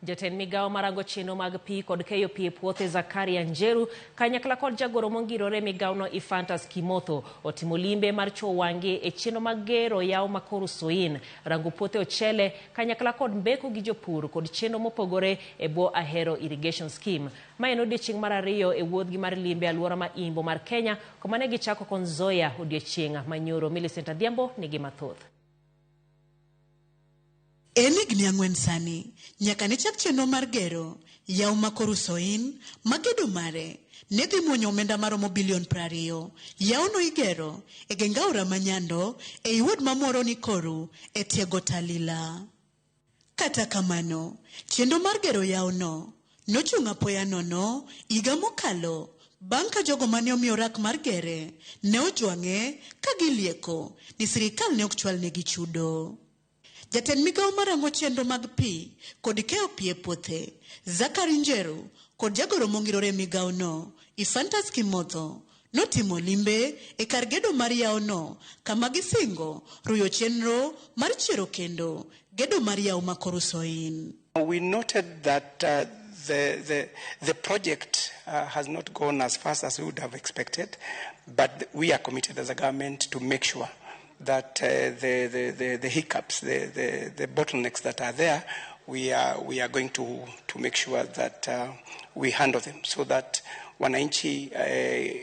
Jatend migawo marango chenro mag pi kod keyo pi e puothe Zakaria Njeru kanyakla kod jagoro mongirore migawono Ephantus Kimotho otimo limbe mar chuo wang'gi e chenro mag gero yawo ma Koru Soin, rango puothe ochele kanyakla kod mbeko gi jopur kod chenro mopogore e bwo Ahero Irrigation Scheme. Ma en odiechieng' mar ariyo e wuodhgi mar limbe alwora ma Imbo mar Kenya koma ne gichako kod Nzoia odiechieng' manyoro. Millicent Adhiambo nigi mathoth. En higni 4 sani nyaka ne chak chenro mar gero yawo ma Koru Soin ma gedo mare ne dhi muonyo omenda maromo bilion 20. Yawono igero e geng aora ma Nyando ei ward ma Muhoroni Koru e tie got Alila. Kata kamano, chenro mar gero yawono nochung' apoya nono higa mokalo bang' ka jogo mane omiyo rak mar gere ne ojwang'e ka gilieko ni sirikal ne ok chwalnegi chudo. Jatend migawo marango chenro mag pi kod keyo pi e puothe, Zachary Njeru kod jagoro mongirore e migawono, Ephantus Kimotho, notimo limbe e kar gedo mar yawono kama gisingo ruyo chenro mar chiero kendo gedo mar yawo ma Koru Soin. We noted that the project has not gone as fast as we would have expected, but we are committed as a government to make sure that the hiccups, the bottlenecks that are there, we are going to make sure that we handle them so that wananchi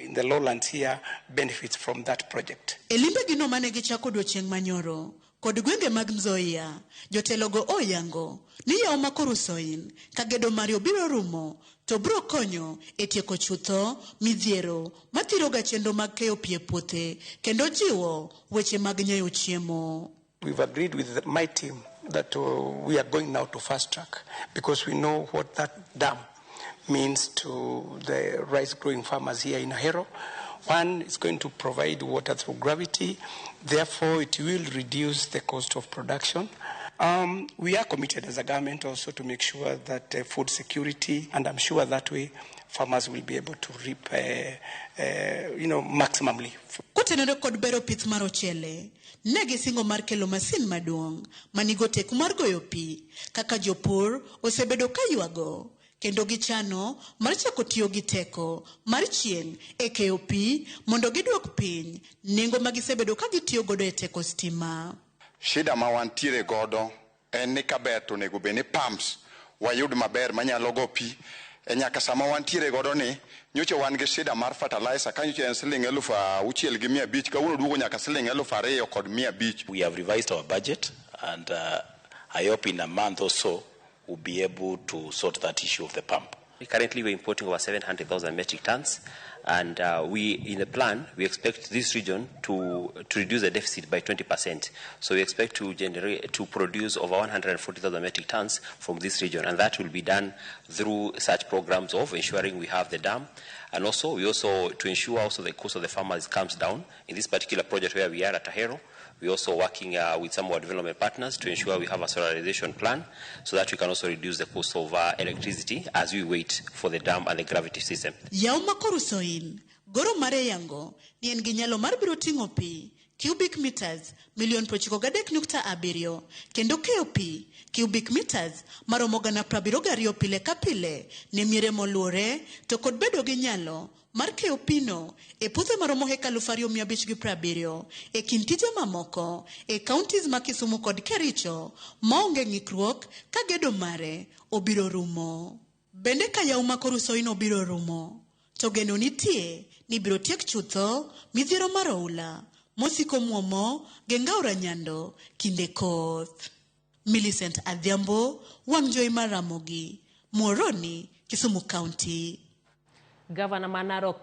in the lowlands here benefits from that project. E limbegino mane gichako odiechieng' manyoro kod gwenge mag Nzoia, jotelogo oyango ni yawo ma Koru Soin ka gedo mare obiro rumo to biro konyo e tieko chutho midhiero mathiroga chenro mag keyo pi e puothe kendo jiwo weche mag nyayo chiemo. We've agreed with my team that we are going now to fast track because we know what that dam means to the rice growing farmers here in Ahero. One, it's going to provide water through gravity, therefore, it will reduce the cost of production. We are committed as a government also to make sure that food security, and I'm sure that way farmers will be able to reap maximally. Kotenore kod bero pith mar ochele, ne gisingo mar kelo masin maduong' manigo teko mar goyo pi kaka jopur osebedo ka ywago kendo gichano mar chako tiyo gi teko mar chieng' e keyo pi mondo giduok piny nengo ma gisebedo ka gitiyo godo e teko stima. Shida ma wantiere godo en ni kaber to onego bed ni pumps wayud maber manyalo go pi e nyaka sama wantiere godo ni nyocha wan gi shida mar fertilizer ka nyocha en siling 6,500, kawuono duogo nyaka siling 2,500. We have revised our budget and I hope in a month or so we'll be able to sort that issue of the pump. Currently, we're importing over 700,000 metric tons, and we, in the plan, we expect this region to reduce the deficit by 20%. So we expect to generate, to produce over 140,000 metric tons from this region, and that will be done through such programs of ensuring we have the dam, and also we also to ensure also the cost of the farmers comes down. In this particular project where we are at Ahero, we're also working with some of our development partners to ensure we have a solarization plan so that we can also reduce the cost of electricity as we wait for the dam and the gravity system. Yawo ma Koru Soin goro mare yango ni en gi nyalo mar biro ting'o pi cubic meters milion 93.7 kendo keyo pi cubic meters maromo 72,000 pile ka pile ne miere moluore to kod bedo gi nyalo mar keyo pino e puothe maromo heka 2,570 e kind tije mamoko e counties ma Kisumu kod Kericho maonge ng'ikruok ka gedo mare obiro rumo. Bende ka yawo ma Koru Soin obiro rumo, to geno nitie ni biro tiek chutho midhiero mar oula mosiko muomo geng aora Nyando kinde koth. Millicent Adhiambo, wang' jowi mar Ramogi, Muhoroni, Kisumu County. Gavana ma Narok.